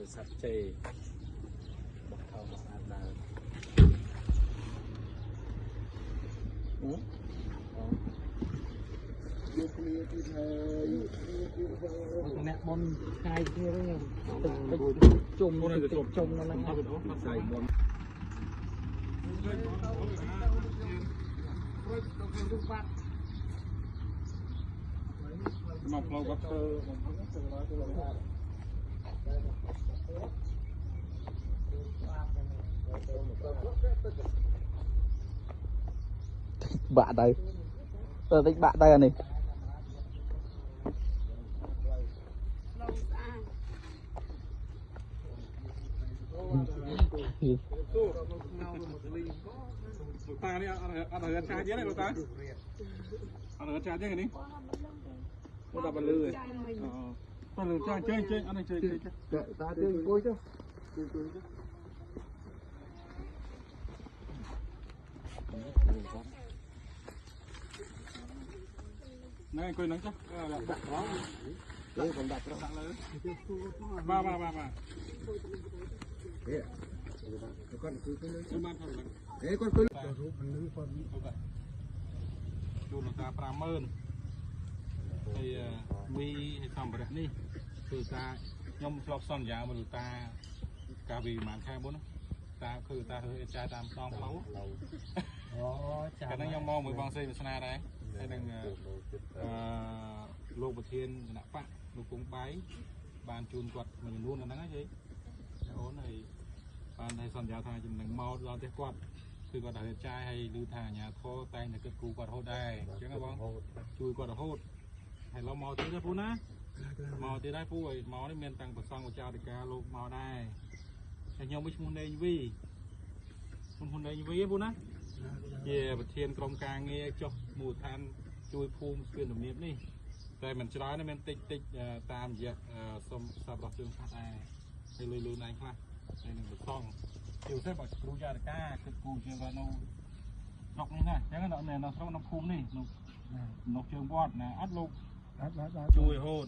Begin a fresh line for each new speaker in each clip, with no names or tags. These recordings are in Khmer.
រិស័ទជេបោះថោស្អាតដើម
យកគ្នាទៀតហើយគ្នាទៀតហើយ
អ្នកបនថ្ងៃគ្នាវិញតិចជុំជុំនៅហ្នឹង
ស្អីមុន
មកផ្លូវគាត់ធ្វើបំផុតទៅឡើយទៅឡើយ
បាក់ទៅទៅតិចបាក់ទៅអានេះ
លោកតានេះអត់អត់រៀនចាស់ទៀតទេលោកតាអត់រៀនចាស់ទៀតនេះមកដល់ពលឺឯងអូពលឺចាស់ជើងជើងអត់ជើងជើង
តាទៅអង្គុយទៅអង្គុយទៅ
ណែអង្គុយហ្នឹងចាស់ដាក់ត្រង់
លើកុំដាក់ត្រង់
ដាក់លើបាទបាទបាទបាទ
នេះគាត់អង្គុយទៅ
ខ្ញុំបានផងហ្នឹង
អេគាត់អង្គុយរូបមនុស្សគាត់
ជូនលោកតា50000ហើយមីហើយសម្ភារៈនេះគឺតាខ្ញុំធ្លាប់សន្យាមកលោកតាកាលពីប្រហែលខែមុនតាគឺតាធ្វើចាយតាមដងផ្លូវ
អូចា
កាលហ្នឹងខ្ញុំមកមួយបងស្រីវាសនាដែរហើយនឹងអឺលោកប្រធានគណៈបកលោកគង់បៃបានជូនគាត់មួយចំនួននៅហ្នឹងហីអូនហើយបានឲ្យសន្យាថាចំណឹងមកដល់ផ្ទះគាត់គឺគាត់ត្រូវចាយហើយឮថាអាញាធរតែងតែគិតគូរគាត់រហូតដែរអញ្ចឹងបងជួយគាត់រហូតហើយឡូវមកទៀតទេពូណាមកទៀតដែរពូហើយមកនេះមានតាំងប្រសងវិចារិកាលោកមកដែរហើយខ្ញុំវិញឈ្មោះនេងវីឈ្មោះនេងវីពូណា ជាប្រធានក្រុមការងារចុះមូលដ្ឋានជួយភូមិស្ពានទំនាបនេះតែមិនច្រើនទេមានតិចតិចតាមរយៈសុំសប្បុរសជើងខ្លះដែរហើយលុយលឿនឯងខ្លះហើយនឹងប្រសងជាពិសេសបើគ្រូចារកាគិតគូជាងគាត់នៅស្រុកនេះណាអញ្ចឹងនៅស្រុកនៅភូមិនេះនៅនៅជើងវត្តណាអត់លោក
អត់អត់
ជួយរហូត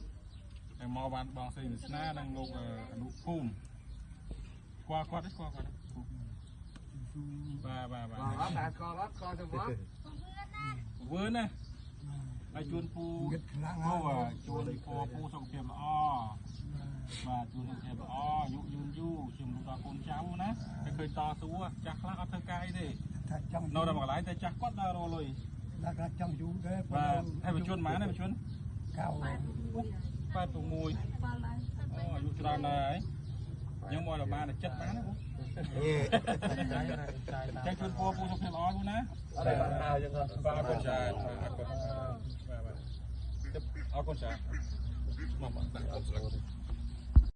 ហើយមកបានបងស្រីវាសនានិងលោកអនុភូមិស្គាល់គាត់ទេស្គាល់គាត់ទេបាទបាទបាទ
អត់តែស្គាល់អត់ស្គាល់ទៅវត្ត
វើណាហើយជូនពូ
គិតខ្លាំង
ពូជូនពូពូសុខភាពល្អបាទជូនសុខភាពល្អអាយុយឺនយូរជំនួសដល់កូនចៅណាតែឃើញតស៊ូចាស់ខ្លះអត់ធ្វើការអីទេ
ថាចង់
នៅតែមួយកន្លែងតែចាស់គាត់ដើររលុយ
ដល់ថាចង់យូរទេ
បាទហើយបញ្ជនប៉ុន្មានហើយបញ្ជន
កៅ
86អូអាយុច្រើនដែរហើយខ្ញុំមកដល់បានតែចិត្តបានណាពូចឹងជូនពូពូសុខភាពល្អពូណា
អត់បានហើយចឹង
បាទអរគុណច្រើនអរគុណបាទបាទអរគុណច្រើនមកមកដាក់អត់ស្លឹក